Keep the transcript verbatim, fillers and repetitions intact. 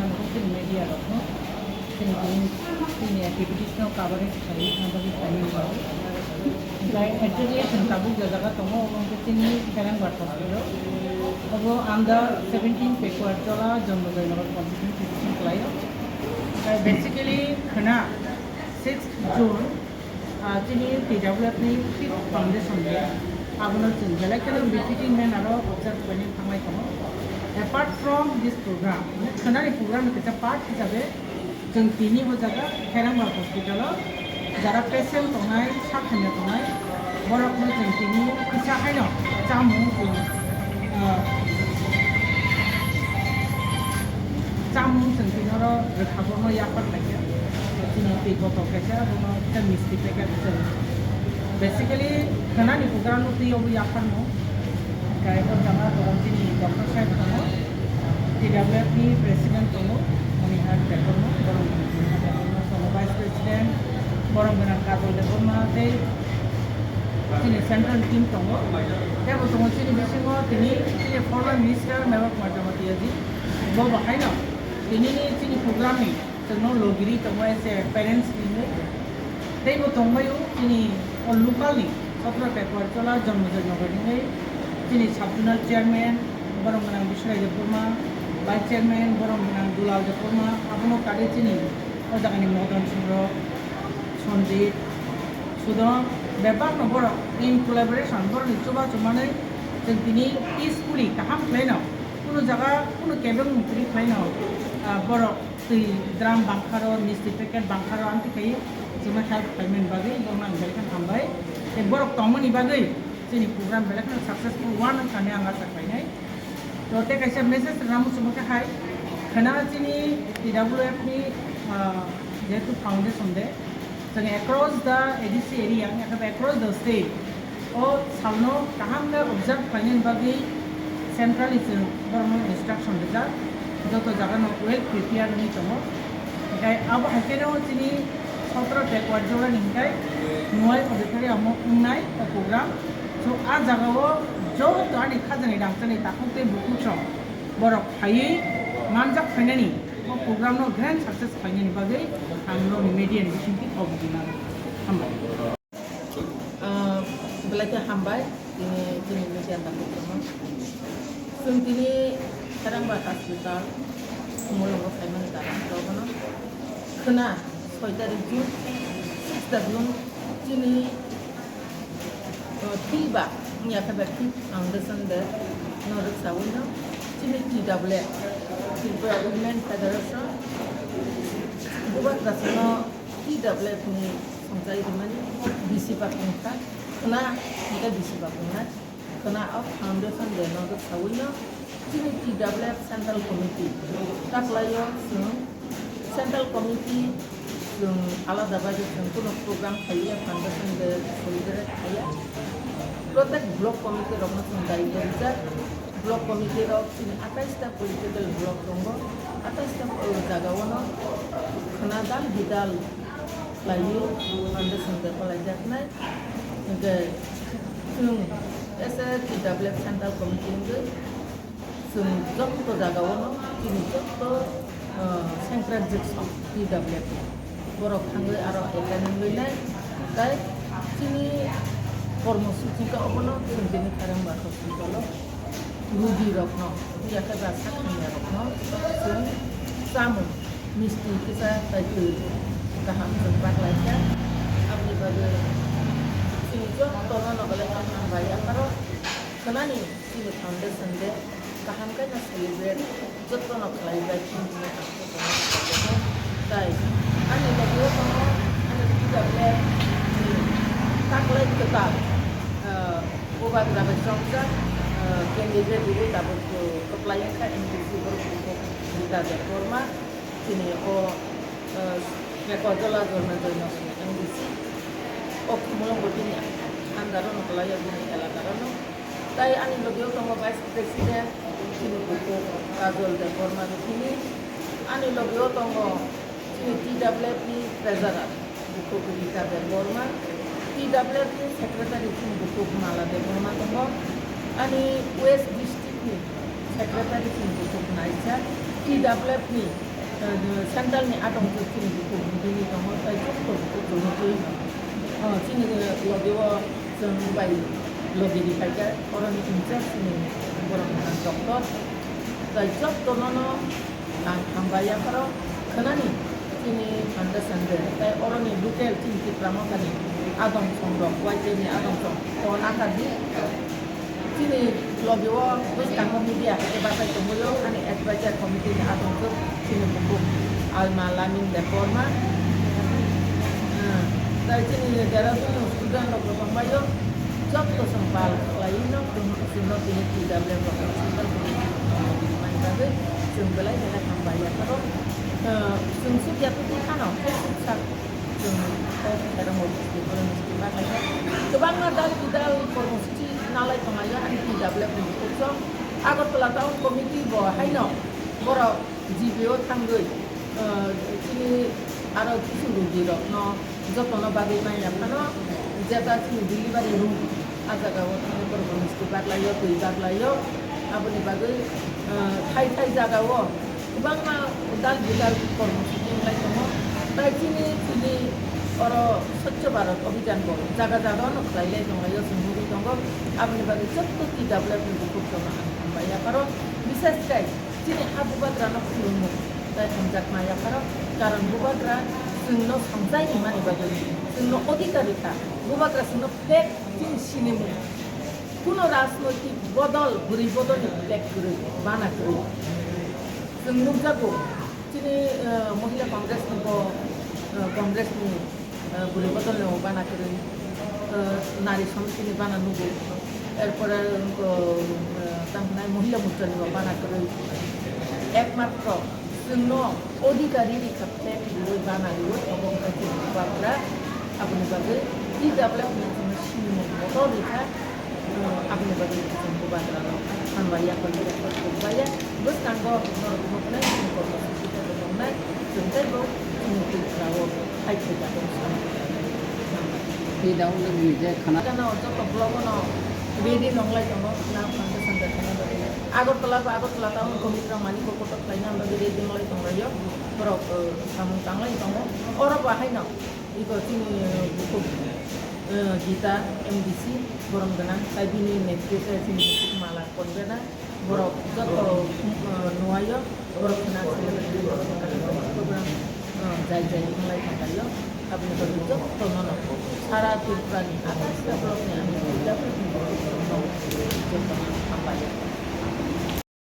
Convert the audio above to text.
Chini media rokno chini tini, tini activities no coverage khlai, coverage khlaimani bagwi. Omohai actually chwng tabuk je jaga tongo, omo hwnkhe chini Kherangbar hospital. Obo under seventeen Pekuarjola Janmajoi Nagar constituency khlaio. Omohai basically khwna sixth June, ah, chini T W F ni fifth foundation day, abono chwng belai kheno befitting manner o observe khlaina thanglai tongo. Apart from this program, khwnani program ni kaisa part hisabe chwng tini o jaga Kherangbar hospital o jara patient tongnai, sak hamya tongnai, borokno chwng tini kisa haino chamung chwng, ah, chamung chwng tini oro rwkha, bono yapar khlaikha. Chini twi botol kaisa, bono khe misti packet chwng. Basically, khwnani program no twi obo yapharno. Khe o jaga borok chini doctor saheb tongo, T W F ni president tongo, Monihar Debbarma, borok tongo vice president, borok gwnang Kajol Debbarma, tei chini central team tongo. Tei bo tongo chini bisingo tini chini former minister Mewa Kumar Jamatia ji, bo bo haino tini ni chini program ni chwngno logiri tongo as a parents hinwi. Tei bo tongbaio chini o local ni Chhatrapekwarchola Janmajoi Nagar hinwi chini sub zonal chairman borok gwnang Biswai Debbarma, vice chairman borok gwnang Dulal Debbarma, abono kade chini o jagani Modan Singh rok, Sanjit, Sudom, bebakno borok in collaboration borokni chubachu manwi chwng tini peacefully kaham khlaino, kunu jaga kunu kebengmung kwrwi khlaino, ah, borok twi drum bangkharo, misti packet bangkharo, amtwi khai chwngno help khlaimani bagwi borokno ang belai kheno hambai. Tei borok tongmani bagwi chini program belai kheno successful one wngkha hinwi ang acha khlainai. To tei kaisa message rwna muchungma khe hai, khwna chini T W F ni, ah, jehetu foundation day, chwng across the A D C area, across the state, o salno kaham khe observe khlainani bagwi centrally chwng borokno instruction rijak, joto jagano well prepare wngwi tongo. Hinkhe abo hai kheno chini sotro backward jorani hinkhe Nuai auditorium o wngnai o program. So, a jagao joto ani khajani rangchakni takhuk tei bukhuk rok borok phaiwi manjak phainani o program no grand success khlainani bagwi ang nokni media ni bisingtwi kok rwna hambai. Ah, belai khe hambai, tini, tini media ni takhuk rokno. Chwng tini Kherangbar hospital Mulongo phaimani karon khe obono khwna soi tarik June, six tarik June, chini, uh, Tilba wngya khe bai Foundation Day no rwksaui no chini T W F, Tripura Women Federation, bubagra no T W F ni songchai rwmani bisi bakung kha, khwna hwnkhe bisi bakung nai. Khwna o foundation day no rwksaui no chini T W F Central Committee taklaio chwng Central Committee chwng alada bai chwng kuno program khaiya, foundation day celebrate khaiya. Protek block committee rokno chwng daityo rijak. Block committee rok chini atais ta political block tongo, atais ta, o jaga o no khwna dal bidal khlaiwi foundation day palaijaknai. Hwnkhe chwng S A T W F Central Committee wngwi chwng joto jagao no chini joto, ah, central section T W F ni borok thangwi aro attend wngwi nai. Tai chini kormosuchi khe obono chwng tini Kherangbar hospital o rugi rokno, rugi khe ba sak hamya rokno chwng chamung misti kisa tei twi kaham chwng baklaikha. Aboni bagwi chini jotono no belai khe hambai. Apharo khwnani chini foundation day kaham khe no celebrate jotono khlai bai thung hwnwi ang jotono khlai. Tai ani logi o tongo ani T W F ni taklai kwtal, ah, bubagra bai chongjak, ah, candidate rwui tabuk kwplai wngkha M D C borok Rita Debbarma. Chini o, eh, Mekwa Jola Jorna Joyna Song M D C. O Khumulwng bo bini under o no kwlaiya, bini elaka o no. Tai ani logi o tongo Vice President, chini bukhuk Kajol Debbarma Rukhini. Ani logi o tongo chini T W F ni Treasurer, bukhuk Rita Debbarma. T W F ni Secretary chini bukhuk Mala Debbarma tongo. Ani West District ni Secretary chini bukhuk Naisa, T W F ni Central ni atong chwng chini bukhuk bini tongo, tai joto bukhuk chwng twi, o, chini logi o chwng bai logi ri phaikha, oroni incharge chini borok nang doctor, tai joto nono ang hambai yapharo khwnani chini foundation day, tai oroni local chini Tipra Mothani adong song rok, Y T F ni adong song, phone akadi. Chini logi o bwskango media hai khe bachai tongwi o, ani advisor committee ni adong khe chini bukhuk Alma Lamin Debbarma. Ah, tai chini Dehradun ni student rok bo tongbai o, joto chwng pal khlaiwi no, chwng, chwng no tini T W F rok no student rok ni bagwi chwng belai belai hambai yapharo. Ah, chwng suk ya twi phano, suk sak. Chwng kok Sairang District Forum District baklaijak. Kwbangma dal bidal kormosuchi nalai tonglai ani T W F ni bukhuk chwng. Agartala Town Committee bo haino borok G B O thangwi, eh, chini aro kisu rugi rokno jotono bagwi manya phano jeta chini delivery room a jaga o thangwi borok misti baklaio, twi baklaio. Aboni bagwi, eh, thai thai jaga o kwbangma dal bidal kormosuchi wngwi tongo. Tai chini tini oro Swachh Bharat Abhijan bo jaga jaga no khlai lai tonglaio, chwng nugwi tongo. Aboni bagwi joto T W F ni bukhuk chwng ang hambai yapharo. Bishesh khe chini ha bubagra no khulumung tai hamjakma yapharo. Karon bubagra chwng no songchai ni mani bagwi, chwng no odhikar rikha. Bubagra chwng no flag chini sinimung. Kuno rajnoitik bodol, bwrwi bodolni flag kwrwi, bana kwrwi. Chwng nukjago, chini, eh, Mohila Congress ni bo, eh, Congress ni, eh, bwrwi bodolni bo bana kwrwi, eh, Nari Samiti ni bana nugo. Erpore, eh, tamo hinai Mohila Morcha ni bo bana kwrwi. Ekmatro chwngno odhikari rikha flag riwi bana riwi obo wngkha chini bubagra. Aboni bagwi T W F ni chwngno sinimung motor rikha. Aboni bagwi chwng bubagrano hambai yaphar yaphar khulumbai ya. Bwskango norok nuknai chini kormosuchi tei tongnai chwng teibo chini Tripura o hai khe jaga Tei daun ni je khana. Khana o joto block o no ready nonglai tongo, na pangsa sanja khana bagwi. Agartala ba Agartala town committee rok mani bo kotor khlaina bagwi ready nonglai tonglaio. Borok, eh, samung tanglai tongo. Oro bo haino iko chini, eh, bukhuk, eh, Gita M D C borom gwnang, tai bini netrite chini bukhuk Mala Konbena. Borok joto, uh, nuaio, borok khna program, uh, jai jai wnglai thanglaio. Aboni bagwi joto nono sara Tripura ni athais ta block ni ani Tripura ni borok rok